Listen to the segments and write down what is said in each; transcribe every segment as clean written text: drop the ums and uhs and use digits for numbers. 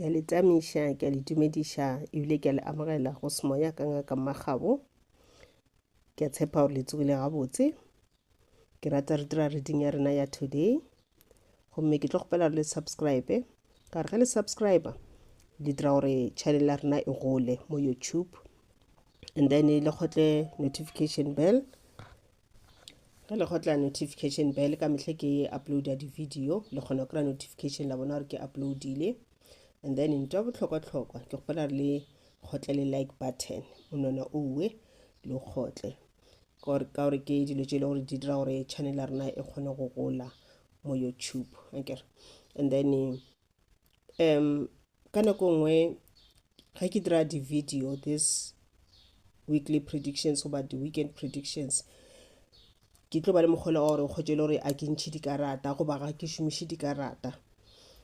Ke a le tamiša, ke a le dumediša ebile ke a le amogela go Semoya ka Ngaka Mmakgabo. Ke a tshepa gore le tsogile gabotse. Ke rata re dira reading ya rena ya today. Gomme ke tlo kgopela gore le subscribe. Ka gore ge le subscribe le dira gore channel ya rena e gole mo YouTube. And then le kgotle notification bell. Ge le kgotla notification bell ka mehla ke uploada di-video le kgona go kry-a notification la bona gore ke uploadile. And then ntho ya bohlokwa-hlokwa ke kgopela gore le kgotle le like button monwana owe le o kgotle ka gore ke dilo tše e le gore di dira gore channel ya rena e kgone go gola mo YouTube akere. And then ka nako nngwe ge ke dira di-video this weekly predictions goba di-weekend predictions ke tlo ba le mokgwa wa gore o kgotse e le gore a ke ntšhe dikarata goba ga ke šomiše dikarata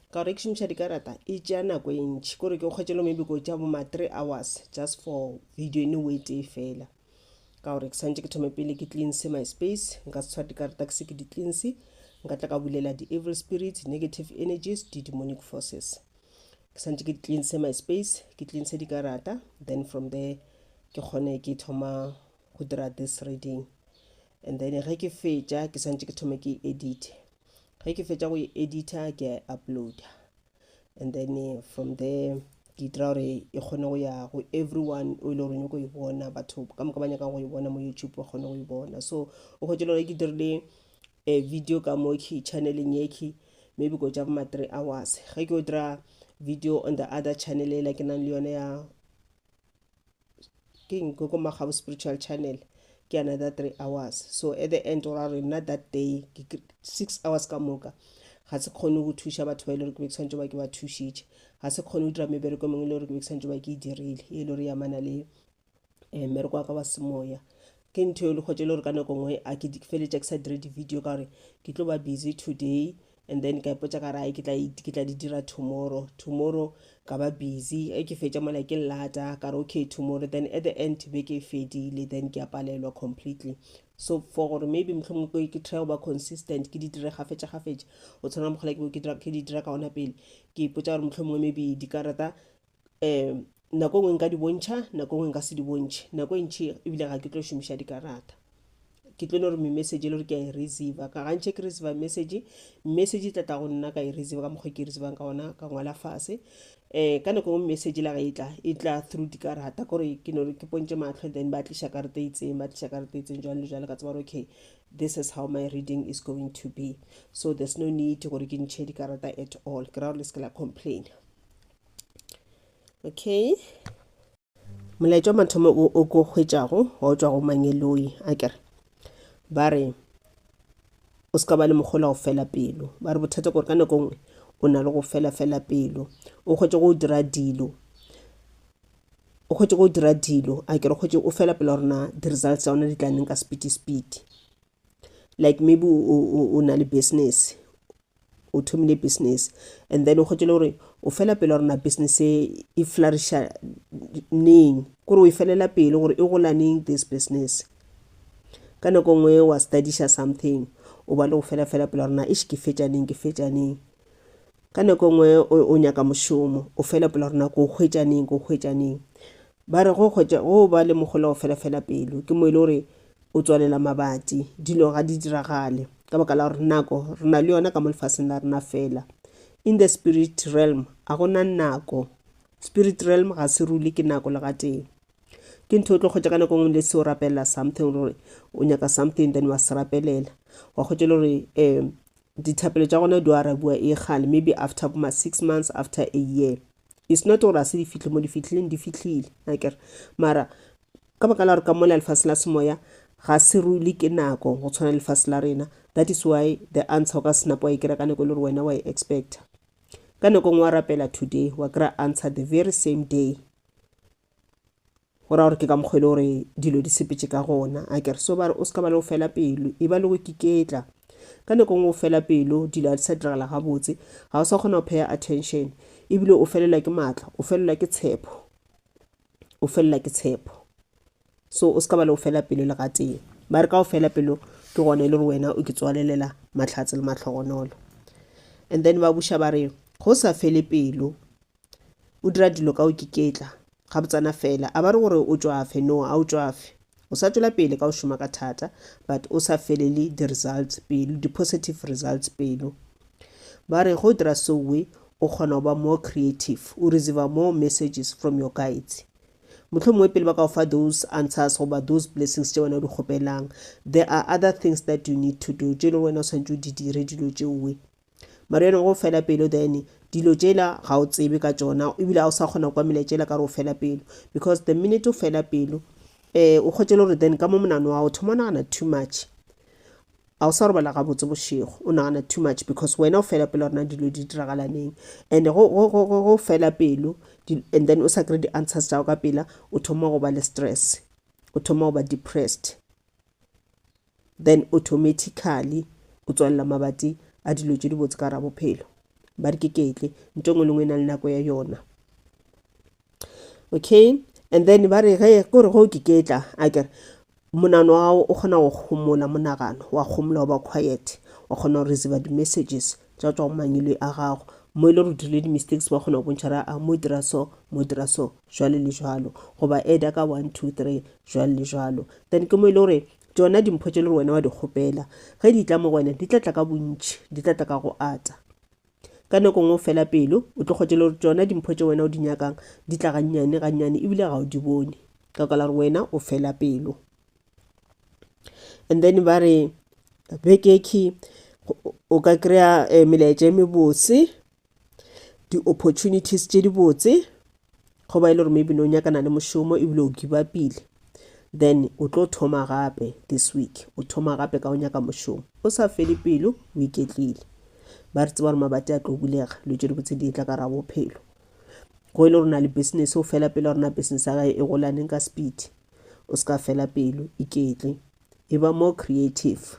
ka gore ke šomiša dikarata e tšea nako e ntši kore ke kgwetše le maybe ko tšea bo ma 3 hours just for video e ne tee fela ka gore ke santše ke thome pele ke cleanse my space nka se tshware dikarata ke se ke di cleanse nka tla ka bulela di-evil spirits negative energies di-demonic forces ke santše ke cleanse my space ke cleanse dikarata then from there ke kgone ke thoma go dira this reading and then ge ke fetša ke santše ke thome ke edit ge ke fetša go e edita ke a uploada and then from there ke dira gore e kgone go ya go everyone o e le gore nyako e bona batho ka moka ba nyakang go e bona mo youtube ba kgone go e bona so o kgwetše le gore ke dirile video ka mo key channeleng ye key maybe ko tša bo ma 3 hours ge ke o dira video on the other channel e la ke nang le yone ya ke Gogo Makgabo spiritual channel ke another 3 hours so at the end ora re nna that day ke 6 hours ka moka ga se kgone go thuša batho ba e le gore ke be ke tshwanetse ba ke ba thušitše ga se kgone go dira mebereko e mengwe e le gore ke be ke tshwanetse ba ke e dirile e le gore e amana le mmereko wa ka wa semoya ke ntho e le kgotse e le gore ka nako nngwe a ke feletša ke sa dire di-video ka gore ke tlo ba busy today and then ka ipotša ka re ke tla di dira tomorrow tomorrow ka ba busy e ke fetša mola ke lata ka re okay tomorrow then at the end beke e fedile then ke a palelwa completely so for gore maybe mohlomongwe ke try go ba consistent ke di dire gafetša gafetša o tshwana mokgola ke ke di dira ka ona pele ke ipotša gore mohlomongwe maybe dikarata nako nngwe nka di bontšha nako nngwe nka se di bontšhe nako e ntšhi ebile ga ke tlo šomiša dikarata ke tlo no gore message e le gore ke a e receiver ka gantši ke receiver message message e tla tla go nna ka e receiver ka mokgwa ke e receivang ka ona ka ngwala fase ka nako nngwe message la ge e tla e tla through dikarata kore ke no ke pontše mahlo then ba tliša karata e itseng ba tliša karata e itseng jwalo le jwalo ka tseba gore okay this is how my reading is going to be so there's no need gore ke ntšhe dikarata at all ke ra gore le se ke la complain okay molaetša wa mathomo o ko hwetšago wa o tšwa go mangeloi a kere ba re o se ka ba le mokgola go fela pelo ba re bothata gore ka nako nngwe o na le go fela fela pelo o kgwetše go dira dilo o kgwetše go dira dilo a kere o kgwetše o fela pelo gore na di-results tša gona di tla neng ka speedy speed like maybe o na le business o thomile business and then o kgwetše le gore o fela pelo gore na business e e flourisha neng kore o e felela pelo gore e gola neng this business ka nako nngwe wa studiša something o ba le go fela fela pelo gore na eish ke fetša neng ke fetša neng ka nako nngwe o nyaka mošomo o fela pelo gore na ko hwetša neng ko hwetša neng ba re go hwetša go ba le mogola go fela fela pelo ke mo e le gore o tswalela mabati dilo ga di diragale ka baka la gore nako re na le yona ka mo lefaseng la rena fela in the spirit realm a gona nako spirit realm ga se rule ke nako le gatee ke ntho o tlo kgwetša ka nako nngwe le se o rapelela something gore o nyaka something then wa se rapelela wa kgwetša le gore dithapelo tša gona di arabiwa e gale maybe after ma 6 months after a year it's not gore a se di fihle mo di fihlileng di fihlile akere mara ka baka la gore ka mola lefase la semoya ga se rule ke nako go tshwana le lefase la rena that is why the answer o ka snap wa e kry-a ka nako e le gore wena wa e expecta ka nako nngwe wa rapela today wa kry-a answer the very same day go ra gore ke ka mokgwa e le gore dilo di sepetše ka gona a kere so ba re o se ka ba le go fela pelo e ba le go kiketla ka nako nngwe o fela pelo dilo ga di sa diragala gabotse ga o sa kgona go paya attention ebile o felelwa ke maatla o felelwa ke tshepo o felela ke tshepo so o se ka ba le go fela pelo le gatee ba re ka go fela pelo ke gona e le gore wena o ke tswalelela mahlatse le mahlogonolo and then ba buša ba re go sa fele pelo. O dira dilo ka go kiketla, gabotsana fela. A ba re gore o tšwafe, no, a o tšwafe. O sa tšwela pele ka go šoma ka thata, but o sa felele di-results pelo, di-positive results pelo. Ba re ge o dira sowe, o kgona go ba more creative, o receiver more messages from your guides. Mohlomongwe pele ba ka go fa those answers goba those blessings tše wena o di kgopelang, there are other things that you need to do tše e le gore wena o swanetše o di dire dilo tšeoe. Mara yanong ge o fela pelo then dilo tšela ga o tsebe ka tšona ebile ga o sa kgona go kwa melaetša yela ka re o fela pelo because the minute o fela pelo um o kgwetše le gore then ka mo monagano wa gago o thoma o nagana too much. Ga o sa robala gabotse bošego o nagana too much because wena o fela pelo gore na dilo di diragala neng and go go go go fela pelo and then o sa kry di-answers tša gago ka pela o thoma go ba le stress o thoma go ba depressed. Then automatically o tswalela mabati a dilo tše dibotse ka gare ga bophelo. Ba re ke ketle, ntho e nngwe le nngwe e na le nako ya yona. Okay, and then ba re ge kore ge o keketla akere monagano wa gago o kgona go homola monagano wa homola wa ba quiet wa kgona go receiver di-messages tša tšwa go mangwele a gago mo e le gore o dirile di-mistakes ba kgona go bontšha ra a mo dira so mo dira so jwalo le jwalo goba eda ka 1 2 3 jwalo le jwalo then ke mo e le gore tšona dimpho tše le gore wena wa di kgopela ge di tla mo go wena di tla tla ka bontši di tla tla ka go ata ka nako nngwe o fela pelo o tlo kgotse le gore tšona dimpho tše wena o di nyakang di tla gannyane gannyane ebile ga o di bone ka ka la gore wena o fela pelo and then ba re bekekhi o ka kry-a eh, melaetša e mebotse di-opportunities tše dibotse go ba e le gore maybe ne o nyakana le mošomo ebile o give upile then o tlo thoma gape this week o thoma gape ka go nyaka mošomo o sa fele pelo o iketlile ba re tseba gore mabati a tlo bulega dilo tše dibotse di tla ka ra bophelo go e le gore na le business o fela pelo gore na business ya gae e golaneng ka speed o se ka fela pelo iketle e ba more creative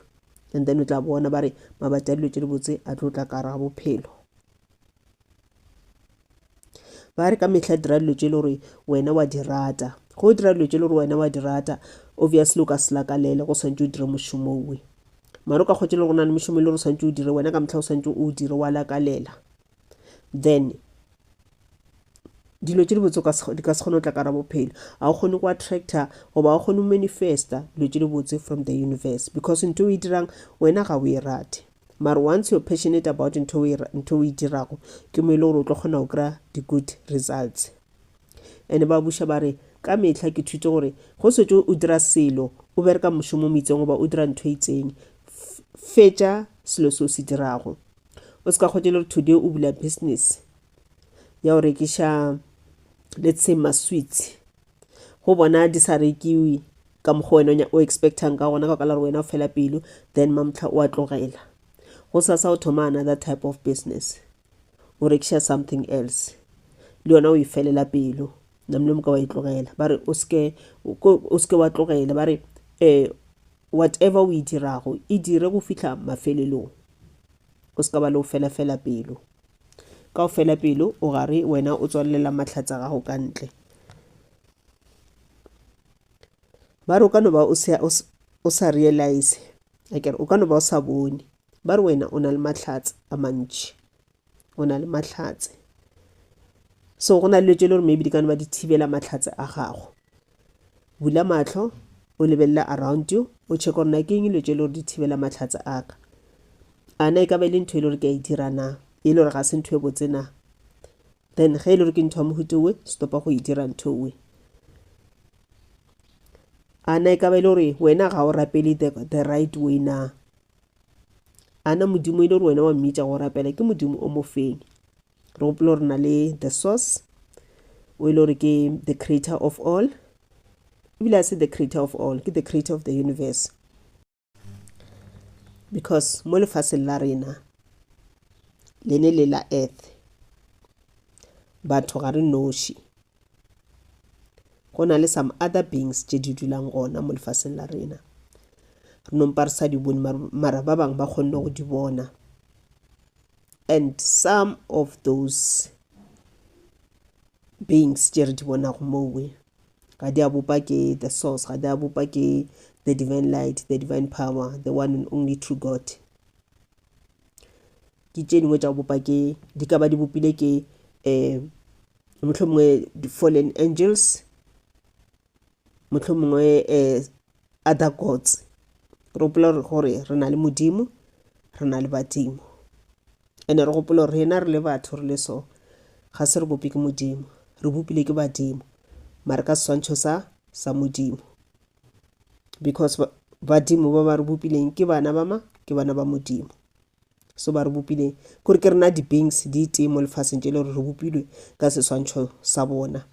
and then o tla bona ba re mabati a dilo tše dibotse a tlo tla ka ra bophelo ba re ka mehla dira dilo tše le gore wena wa di rata go dira dilo tše le gore wena wa di rata obviously o ka se lakalele go swantse o dire mošomo owe mara o ka kgotse le go na le mošomo e le gore o swantse o dire wena ka mehla o swantse o dire wa lakalela then dilo tše dibotse di ka se kgone go tla ka ra bophelo ga o kgone go attracta goba ga o kgone go manifesta dilo tše dibotse from the universe because ntho o e dirang wena ga o e rate mara once you're passionate about ntho o e dirago ke mo e le gore o tlo kgona go kry-a di-good results and ba buša ba re ka mehla ke thute gore go setse o dira selo o bereka mošomo o mo itseng goba o dira ntho e itseng fetša selo se o se dirago o se ka kgotse le gore today o bula business ya go rekiša let's say ma-sweets go bona di sa rekiwe ka mokgwa wena o expectang ka gona ka baka la gore wena o fela pelo then mamohla o a tlogela go sasa o thoma another type of business o rekiša something else le yona o e felela pelo namile moka wa e tlogela ba re o seke o seke wa tlogela ba re um whatever o e dirago e dire go fihla mafelelong o se ka ba le o fela fela pelo Ka o fela pelo o gare wena o tswalelela mahlatse a gago ka ntle. Ba re o ka no ba o se o sa realize akere o ka no ba o sa bone. Ba re wena o na le mahlatse a mantši. O na le mahlatse. So go na le dilo tše le gore maybe di ka no ba di thibela mahlatse a gago. Bula mahlo o lebelele around you o check gore na ke eng dilo tše le gore di thibela mahlatse a ka. A na e ka ba e le ntho e le gore ke a e dira na? E le gore ga se ntho e botse na? Then ge e le gore ke ntho ya mohuta owe, stopa go e dira ntho owe. A na e ka ba e le gore wena ga o rapele the, the right way na? A na Modimo e le gore wena wa mmitša go rapela ke Modimo o mo feng? Re gopola gore na le the source o e le gore ke the creator of all ebile a se the creator of all ke the creator of the universe because mo lefaseng la rena lene le la earth batho ga re noši go na le some other beings tše di dulang gona mo lefaseng la rena re nompa re sa di bone mara ba bangwe ba kgonne go di bona and some of those beings tše re di bonago mowe ga di a bopa ke the source ga di a bopa ke the divine light the divine power the one and only true god ke tše dingwe tša go bopa ke di ka ba di bopile ke um. Mohlomongwe di-fallen angels, mohlomongwe um other gods. Re gopola gore re na le Modimo, re na le badimo. And-e re gopola gore rena re le batho re le so, ga se re bope ke Modimo, re bopile ke badimo, mara ka seswantšho sa sa Modimo. Because badimo ba ba re bopileng ke bana ba ma? Ke bana ba Modimo. So ba re bopileng, kore ke rena di-beings di tee mo lefaseng tše e le gore re bopilwe ka seswantšho sa bona.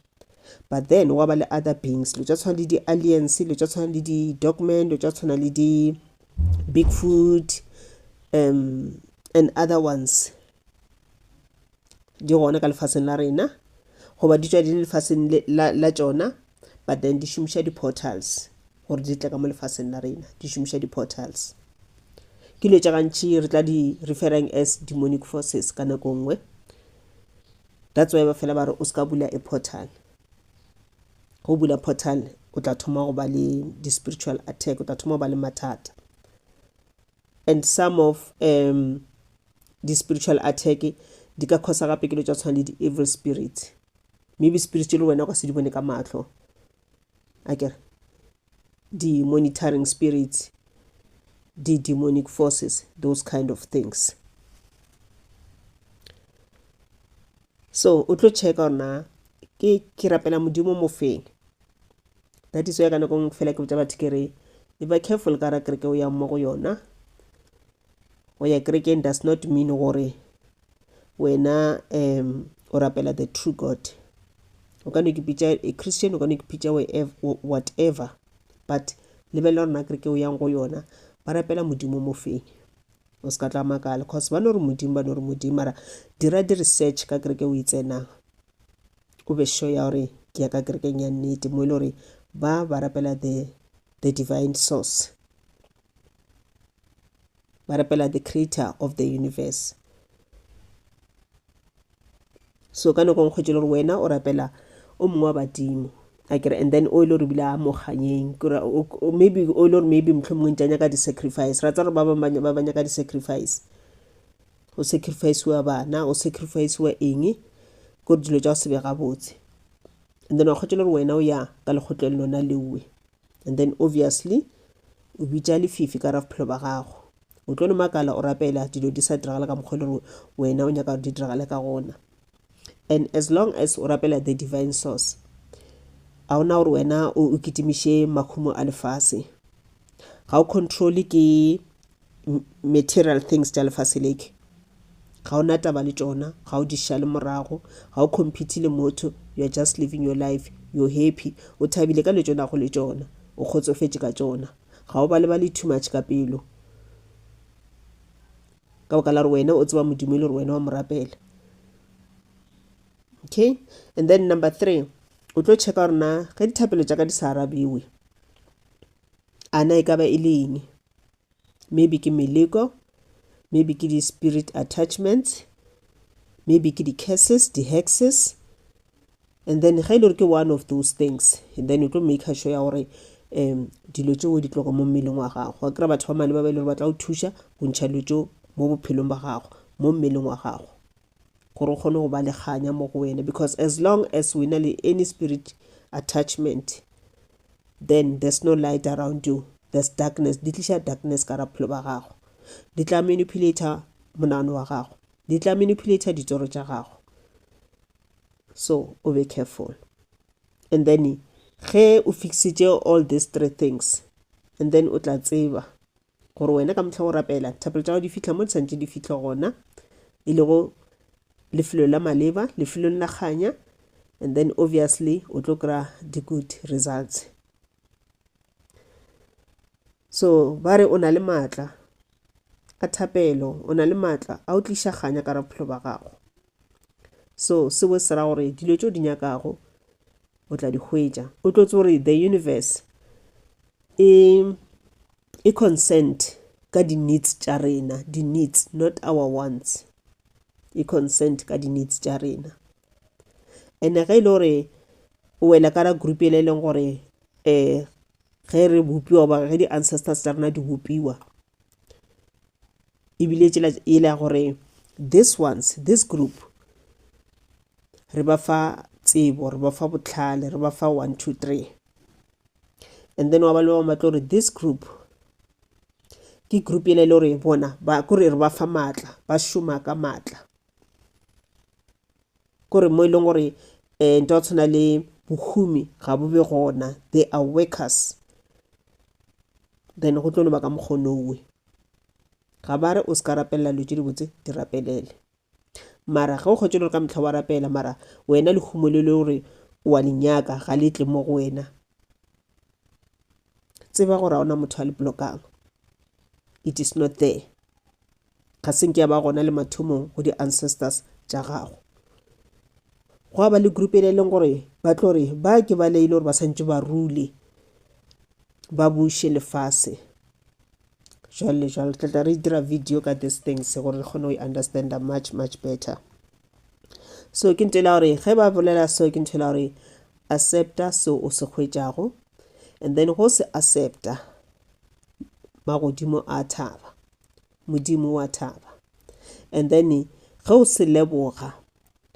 But then gwa ba le other beings, dilo tša tshwana le di-aliens, dilo tša tshwana le di-dogman, dilo tša tshwana le di-bigfoot, um and other ones. Di gona ka lefaseng la rena, goba di tšwa di le lefaseng la, la tšona, but then di šomiša di-portals gore di tle ka mo lefaseng la rena, di šomiša di-portals. Ke dilo tša gantši re tla di referang as demonic forces ka nako nngwe. That's why ba fela ba re o ska bula a portal. Go bula portal o tla thoma go ba le di-spiritual attack, o tla thoma go ba le mathata. And some of um di-spiritual attack di ka causa gape ke dilo tša tshwana le di-evil spirits. Maybe spirits tše le wena o ka se di bone ka mahlo. Akere di-monitoring spirits, di-demonic forces, those kind of things. So o tlo checka gore na ke ke rapela Modimo mo feng. That is why ka nako nngwe fela ke botša batho ke re e ba careful ka ra kereke o yang mo go yona. Go ya kerekeng does not mean gore wena um o rapela the true God. O ka no ke pitša a Christian, o ka no ke pitša whatever, but lebelela gore na kereke o yang go yona ba rapela Modimo mo feng. O se ka tla makala cause ba no re Modimo, ba no re Modimo, mara dira di-research ka kereke o e tsenang, o be sure ya gore ke ya ka kerekeng ya nnete mo e le gore ba ba rapela the, the divine source, ba rapela the creator of the universe. So ka nako nkgwetše le gore wena o rapela o mongwe wa badimo a kere, and then o ile gore bile a mo ganyeng maybe o ile gore maybe mohlomongwe ntše a nyaka di-sacrifice. Ra tseba gore ba bangwe ba ba nyaka di-sacrifice, go sacrifice-iwa bana, go sacrifice-iwa eng, kore dilo tša go se be gabotse. And then wa kgwetša le gore wena o ya ka lekgotleng lona leowe, and then obviously o bitša lefifi ka ra bophelo ba gago. O tlo no makala o rapela dilo di sa diragala ka mokgwa e le gore wena o nyaka gore di diragale ka gona. And as long as o rapela the divine source, a ona gore wena o kitimiše mahumo a lefase. Ga o control ke material things tša lefase leke. Ga ona taba le tšona, ga o di šale morago, ga o compete le motho, you are just living your life, you're happy, o thabile ka dilo tše o nago le tšona, o kgotsofetše ka tšona. Ga o balebale too much ka pelo, ka baka la gore wena o tseba Modimo e le gore wena wa mo rapela. Okay, and then number 3, o tlo checka gore na ge dithapelo tša ka di sa arabiwe, a na e ka ba e le eng? Maybe ke meleko, maybe ke di-spirit attachments, maybe ke di-curses, di-hexes. And then ge e le gore ke one of those things, and then o tlo make sure ya gore um dilo tšeo di tloga mo mmeleng wa gago. Wa kry-a batho ba maleba ba e le gore ba tla go thuša go ntšha dilo tšeo mo bophelong ba gago, mo mmeleng wa gago, gore o kgone go ba le kganya mo go wena. Because as long as o na le any spirit attachment, then there's no light around you, there's darkness. Di tliša darkness ka ra bophelo ba gago, di tla manipulate monagano wa gago, di tla manipulate ditoro tša gago. So o be careful. And then ge o fixitše all these 3 things, and then o tla tseba gore wena ka mohla go rapela thapelo tša gago di fihla mo di santše di fihla gona, e lego lefelo la maleba, lefelong la kganya, and then obviously o tlo kry-a di-good results. So ba re o na le maatla a thapelo, o na le maatla a o tliša kganya ka bophelo ba gago. So seo se ra gore dilo tšeo di nyakago o tla di hwetša. O tlo tseba gore the universe e e consent ka di-needs tša rena, di-needs not our wants, e consent ka di-needs tša rena. And ge e le gore o wela ka ra group e le leng gore ge re bopiwa goba ge di-ancestors tša rena di bopiwa, ebile tsela e le ya gore this ones, this group re ba fa tsebo, re ba fa bohlale, re ba fa 1 2 3. And then wa ba le ba bangwe ba tlo re this group ke group yela e le gore bona ba kore re ba fa maatla, ba šoma ka maatla. Kore mo e leng gore um nto ya go tshwana le bohumi ga bo be gona, they are workers. Then go tlo no ba ka mokgwa onowe. Ga ba re o se ka rapelela dilo tše dibotse, di rapelele. Mara ge o kgwetše le gore ka mehla wa rapela mara wena lehumo le le gore wa le nyaka ga le tle mo go wena, tseba gore ga ona motho a le blokang. It is not there. Ga se nke ya ba gona le mathomong go di-ancestors tša gago. Gwa ba le group e le leng gore ba tlo re ba ke ba le e le gore ba santše ba rule, ba buše lefase. Jwalo le jwalo. Tla tla re dira video ka these things gore re kgone go e understanda much much better. So ke ntho e la gore ge ba bolela so ke ntho e la gore accepta seo o se hwetšago and then go se accepta magodimo a thaba, Modimo wa thaba. And then ge o se leboga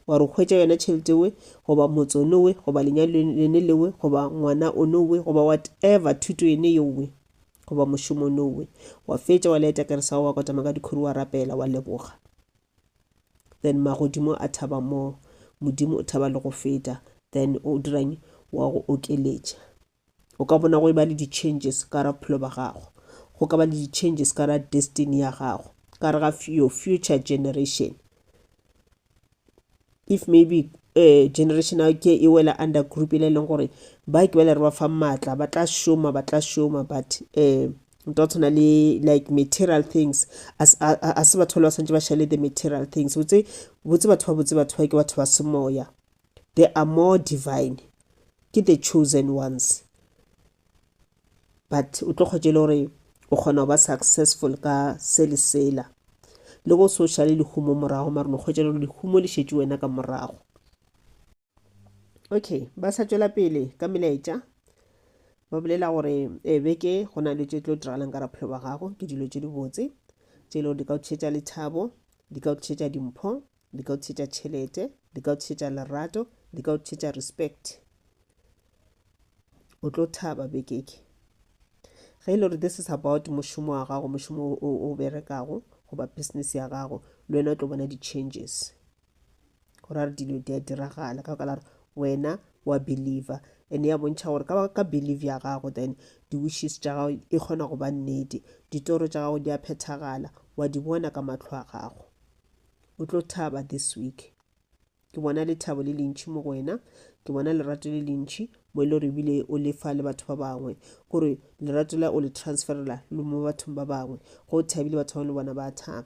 wa re hwetša yona tšhelete we goba motse onowe goba lenyalo lene lewe goba ngwana onowe goba whatever thuto yene yeowe goba mošomo onowe, wa fetša wa laeta kere sa gago wa kotama ka dikhuru wa rapela wa leboga, then magodimo a thaba more, Modimo o thaba le go feta, then o dirang wa go okeletša. O ka bona go e ba le di-changes ka gare ga bophelo ba gago, go ka ba le di-changes ka gare ga destiny ya gago, ka gare ga your future generation. If maybe generation ya ke e wela under group e le leng gore ba ke bale re ba fa maatla, ba tla šoma, ba tla šoma, but nto tshwana le like material things, a se batho ba le ba swantše ba šale the material things. Botse botse batho ba botse batho ba ke batho ba semoya, they are more divine, ke the chosen ones. But o tlo kgwetše le gore o kgona go ba successful ka se le sela, le go se o šale lehumo morago, mara no kgwetša le gore lehumo le šetše wena ka morago. Okay, ba sa tšwela pele ka melaetša, ba bolela gore e beke go na le tše tlo diragalang ka bophelo ba gago, ke dilo tše dibotse tše e le gore di ka o tšhetša lethabo, di ka o tšhetša dimpho, di ka o tšhetša tšhelete, di ka o tšhetša lerato, di ka o tšhetša respect. O tlo thaba bekeke. Ge e le gore this is about mošomo wa gago, mošomo o berekago goba business ya gago, le wena o tlo bona di-changes. Go ra gore dilo di a diragala ka baka la gore wena wa believer, and ya bontšha gore ka believe ya gago then di-wishes tša gago e kgona go ba nnete, ditoro tša gago di a phethagala, wa di bona ka mahlo a gago. O tlo thaba this week. Ke bona lethabo le lentši mo go wena, ke bona lerato le lentši mo e le gore ebile o lefa le batho ba bangwe, kore lerato la o le transferela le mo bathong ba bangwe. Go o thabile batho ba bangwe le bona ba thaba.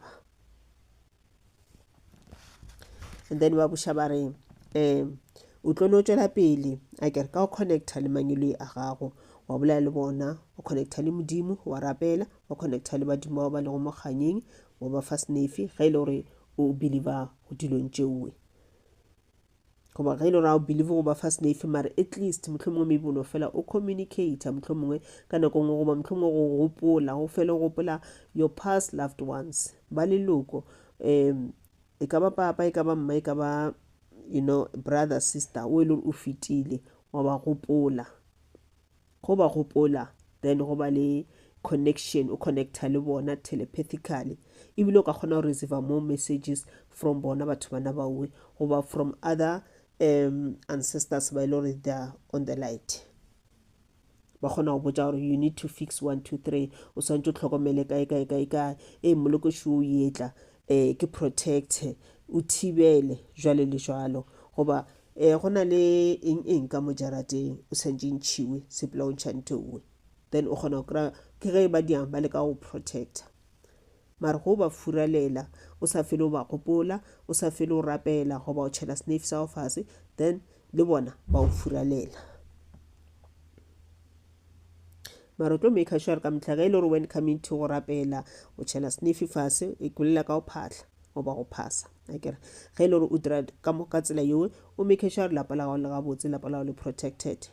And then ba buša ba re um o tlo no tšwela pele a kere ka go connecta le mangeloi a gago, wa bolela le bona, o connecta le Modimo, wa rapela, wa connecta le badimo bao ba lego mo kganyeng, wa ba fa snefi ge e le gore o believer go dilong tšeoe, goba ge e le gore ga o believe go ba fa snefi, mara at least mohlomongwe maybe o no fela o communicate mohlomongwe ka nako nngwe, goba mohlomongwe go gopola, go fele go gopola your past loved ones, ba leloko, e ka ba papa, e ka ba mma, e ka ba you know brother, sister o e le gore o fetile, wa ba gopola. Go ba gopola then go ba le connection, o connecta le bona telepathically, ebile o ka kgona go receive more messages from bona batho bana baowe, goba from other ancestors ba e le gore they are on the light. Ba kgona go botša gore you need to fix 1 2 3, o swantše o hlokomele kae kae kae kae, e molokoši o etla, ke protect, o thibele jwale le jwalo, goba go na le eng eng ka mo jarateng o santše ntšhiwe sepela o ntšha ntho nngwe, then o kgona go kry-a ke ge ba diang ba leka go protecta. Mara go ba furalela o sa fele o ba gopola, o sa fele o rapela goba o tšhela snefi sa go fase, then le bona ba o furalela. Mara o tlo make sure ka mehla ge e le gore when coming to go rapela o tšhela snefi fase, e bolela ka go phahla goba go phasa akere. Ge e le gore o dira ka mo ka tsela yeo, o make sure lapa la gago le gabotse, lapa la gago le protected,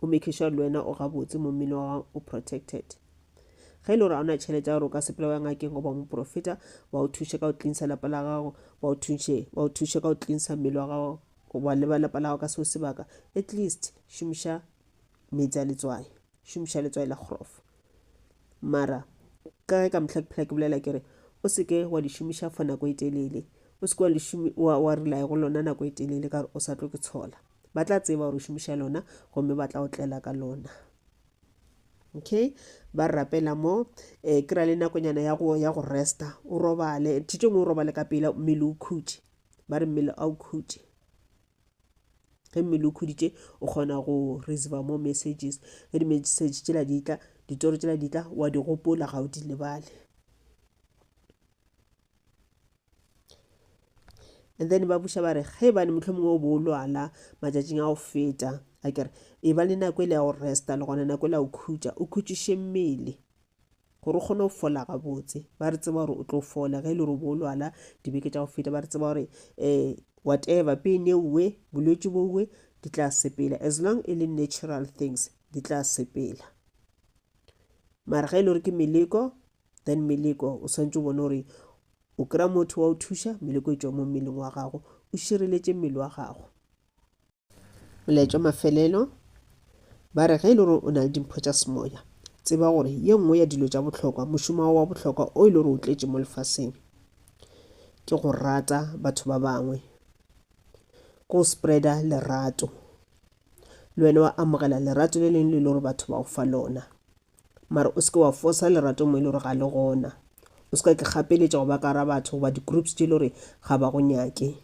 o make sure le wena o gabotse mo mmele wa gago o protected. Ge e le gore ga o na tšhelete ya gore o ka sepela wa ya ngakeng goba moprofeta ba o thuše ka go cleansa lapa la gago, ba o thuše, ba o thuše ka go cleansa mmele wa gago goba le ba lapa la gago ka seo sebaka, at least šomiša meetse a letswai, šomiša letswai la grof. Mara ka ge ka mehla ke phela ke bolela ke re o se ke wa di šomiša for nako e telele, o se ke wa le wa, wa rely go lona nako e telele ka gore o sa tlo ke tshola. Ba tla tseba gore o šomiša lona gomme ba tla o tlela ka lona. Okay, ba rapela mo, eh, kry-a le nakonyana ya go, ya go resta, o robale, ntho tše nngwe o robale ka pela, mmele o khutše. Ba re mmele a o khutše. Ge mmele o khuditše, o kgona go receiver more messages. Ge di-message tšela di tla, ditoro tšela di tla, wa di gopola, ga o di lebale. And then ba buša ba re ge bane mohlomongwe o bo o lwala matšatšing a go feta, a kere e ba le nako e le ya go resta le gona nako e le ya go khutša, o khutšiše mmele gore o kgone go fola gabotse. Ba re tseba gore o tlo fola ge e le gore o bo o lwala dibeke tša go feta, ba re tseba gore um whatever pain e uwe, bolwetši bo uwe, di tla sepela as long e le natural things di tla sepela. Mara ge e le gore ke meleko, then meleko o swantše o bone gore o kry-a motho wa o thuša, meleko e tšwa mo mmeleng wa gago, o šireletše mmele wa gago. Molaetša wa mafelelo, ba re ge e le gore o na le dimpho tša semoya, tseba gore ye nngwe ya dilo tša bohlokwa, mošomo wa bohlokwa o e le gore o tletše mo lefaseng, ke go rata batho ba bangwe, ke go spreada lerato, le wena wa amogela lerato le lengwe le le gore batho ba go fa lona. Mara o se ke wa fosa lerato mo e le gore ga le gona. O se ka ke gapeletša go ba ka gara batho goba di-groups tše e le gore ga ba go nyake.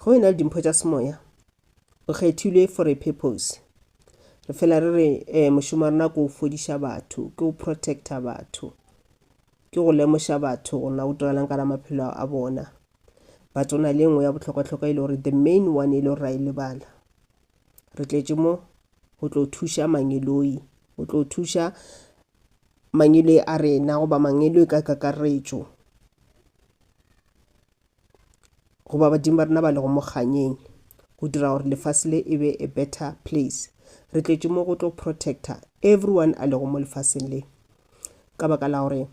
Ge o na le dimpho tša semoya, o kgethilwe for a purpose. Re fela re re um mošomo wa rena ke go fodiša batho, ke go protecta batho, ke go lemoša batho gore na go diragalang ka gara maphelo a bona. But go na le e nngwe ya bohlokwa-hlokwa e le gore the main one e le gore ra e lebala. Re tletše mo go tlo thuša mangeloi, go tlo thuša mangeloi a rena goba mangeloi ka kakaretšo goba badimo ba rena ba lego mo kganyeng go dira gore lefase le e be a better place. Re tletše mo go tlo protector everyone a lego mo lefaseng le ka baka la gore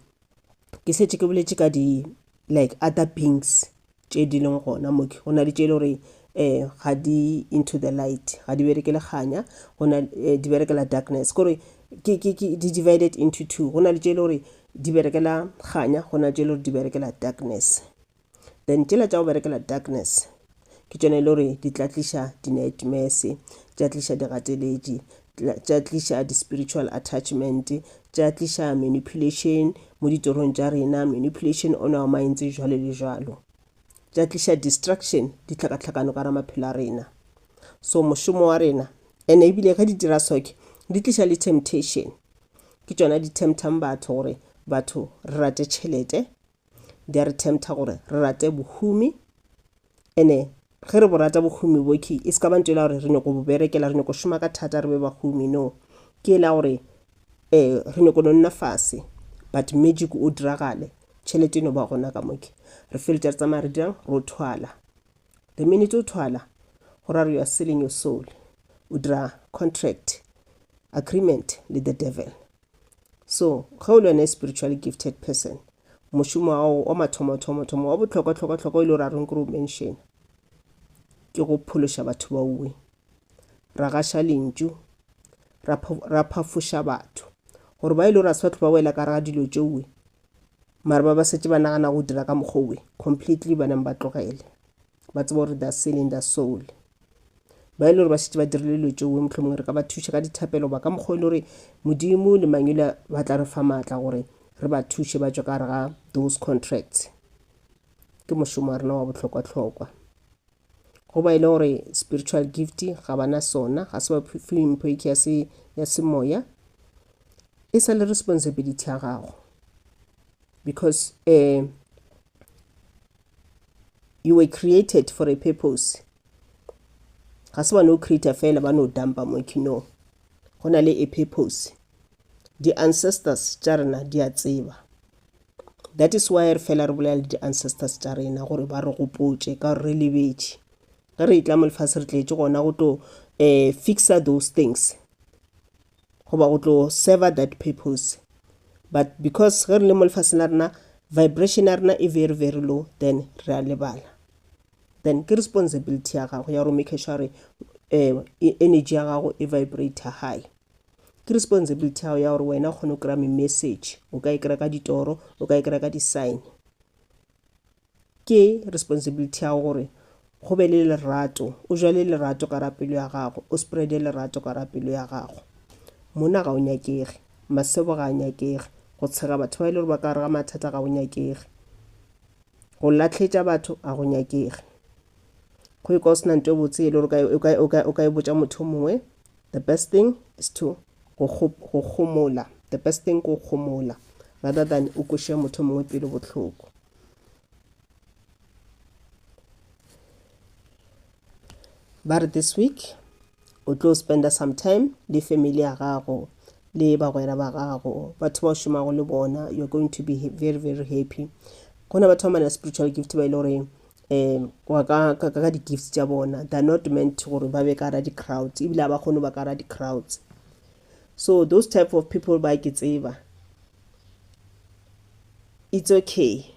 ke šetše ke boletše ka di like other beings tše di leng gona mo go na le tše e le gore um ga di into the light ga di berekele kganya go na eh, di berekela darkness kore ke ke ke di divided into two go na le tše e le gore di berekela kganya go na le tše e le gore di berekela darkness Then tšela tša go berekela darkness ke tšona e le gore di tla tliša di-nightmares, tša tliša digateletši, tša tliša di-spiritual attachment, tša tliša manipulation mo ditorong tša rena, manipulation on our minds jwalo le jwalo. Tša tliša distraction, ditlhakatlhakano ka ra maphelo a rena. So mošomo wa rena ene ebile ge di dira soke di tliša le temptation. Ke tšona di temptang batho gore batho re rate tšhelete, di a re tempta gore re rate bohumi ene ge re bo rata bohumi boki e se ka ba ntho e la gore re nyako bo berekela re nyako šoma ka thata re be bahumi no ke e la gore um re nyako no nna fase but magic o diragale tšhelete e no ba gona ka moke re feletša re tsamaya re dirang ro thwala the minute o thwala go ra re you are selling your soul o dira contract agreement le the devil So, ge o le wena a spiritually gifted person, mošomo wa gago wa mathomo-thomo-thomo wa bohlokwa-hlokwa-hlokwa o ile gore a reng ke re o mention ke go phološa batho ba uwe. Ra gaša lentšu, ra, ra phafoša batho gore ba ile gore a se batho ba wela ka ga dilo tšeowe mara ba ba setse ba nagana go dira ka mokgwa owe completely ba nang ba tlogele ba tseba gore they're selling their soul ba e le gore ba šetše ba dirile dilo tšeo mohlomongwe re ka ba thuša ka dithapelo goba ka mokgwa e le gore modimo le mangwele ba tla re fa maatla gore re ba thuše ba tšwe ka gare ga those contracts ke mošomo wa rena wa bohlokwa-hlokwa go ba e le gore spiritual gift ga bana sona ga se ba fiwe mpho e ya ya semoya e sa le responsibility ya gago because um you were created for a purpose ga se ba no creator fela ba no dumpa mo ke no go na le a purpose di-ancestors tša rena di a tseba that is why re fela re bolela le di-ancestors tša rena gore ba re gopotše ka gore re lebetše ge re etla mo lefase re tletše gona go tlo um fixa those things. goba go tlo server that purpose. But because ge re le mo lefaseng la rena vibration ya rena e very very low then re a lebala. Then ke responsibility ya gago ya gore o make sure gore um energy ya gago e vibrate high. Ke responsibility ya gago ya gore wena o kgone go kry-a me-message, o ka e kry-a ka ditoro, o ka e kry-a ka di-sign. Ke responsibility ya gago gore go be le lerato, o jale lerato ka ra pelo ya gago, o spreade lerato ka ra pelo ya gago. Mona ga o nyakege, masebo ga a nyakege, go tshega batho ba e le gore ba ka gare ga mathata ga go nyakege, go lahletša batho ga go nyakege. Go ikwa o sena ntho e botse e le gore o ka e botša motho o mongwe, the best thing is to go gomola, the best thing ke go gomola rather than o kweše motho o mongwe pelo bohloko. Ba re this week o tlo spenda some time le family ya gago le bagwera ba gago, batho ba o šomago le bona, you're going to be very very happy. Go na batho ba mana spiritual gift ba ile gore um wa ka ka ka di-gifts tša bona, they're not meant gore ba be ka gara di-crowds, ebile ga ba kgone ba ka gara di-crowds. So those type of people ba ke tseba, it's okay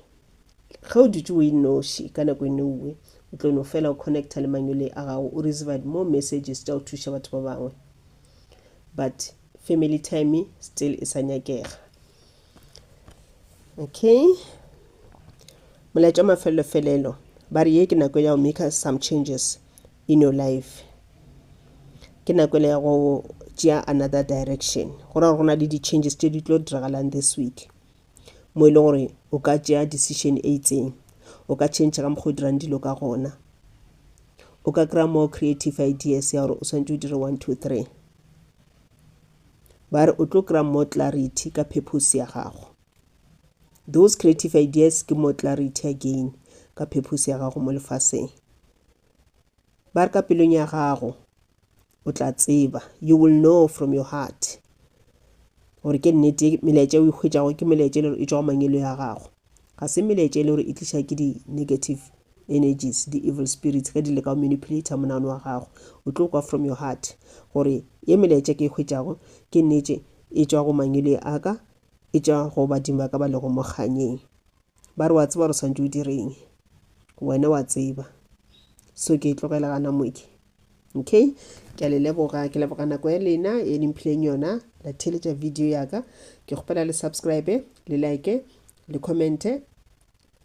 ge o dutše o e noši ka nako e nngwe o tlo no fela o connecta le mangwele a gago, o receive more messages tša go thuša batho ba bangwe, but family time still e sa nyakega. Okay, molaetša wa mafelelo-felelo ba re ye ke nako ya go make some changes in your life, ke nako ya go tšea another direction. Go ra gore go na le di-changes tše di tlo diragalang this week, mo e leng gore o ka tšea decision e itseng, o ka change ka mokgwa o dirang dilo ka gona, o ka kry-a more creative ideas ya gore o swanetše o dire 1 2 3. Ba re o tlo kry-a more clarity ka purpose ya gago. Those creative ideas ke more clarity again ka purpose ya gago mo lefaseng. Ba re ka pelong ya gago o tla tseba, you will know from your heart gore ke nnete melaetša o e hwetšago ke melaetša e le gore e tšwa go mangwele ya gago, ga se melaetša e le gore e tliša ke di-negative energies, di-evil spirits ge di leka go manipulate monagano wa gago. O tlo kwa from your heart gore ye melaetša ke e hwetšago ke nnete e tšwa go mangwele a ka, e tšwa go badimo ba ka ba lego mo kganyeng. Ba re wa tseba gore o swanetše o direng, wena wa tseba. So ke e tlogela gana mo ke. Okay, ke a le leboga, ke leboga nako ya lena e le mphileng yona la theeletša video ya ka. Ke kgopela le subscribe, le like, le commente.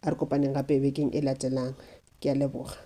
A re kopaneng gape bekeng e latelang. Ke a leboga.